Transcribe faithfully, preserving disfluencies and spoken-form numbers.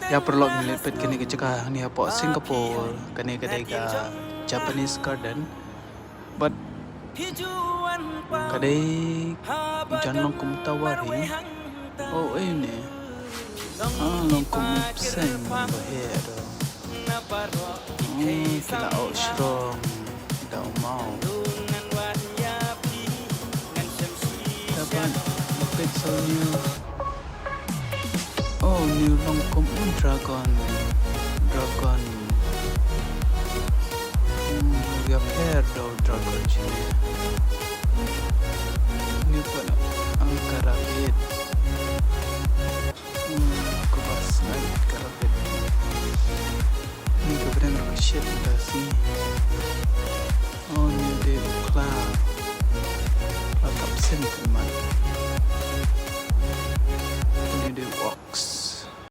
Ïa paralok, ngi leit peit kane ka jaka hangne hapoh Singapore, kane ka dei ka Japanese Garden. Bad ka dei jan long kum u tawari. Oh, ei ne. Ah, long kum u bseiñ ba heh do. Hmm, ki la oh shrong da u maw. Dapat peit sa u new. Oh, new long kum u dragon. Dragon. Hmm, u ïapher da u dragon shane. New pala, Angkara Beat. Hmm, kaba snai ka rapid. Ni ka brand ka shit ka sngi. Oh, ni de u kla. Kla kapsin ka mat.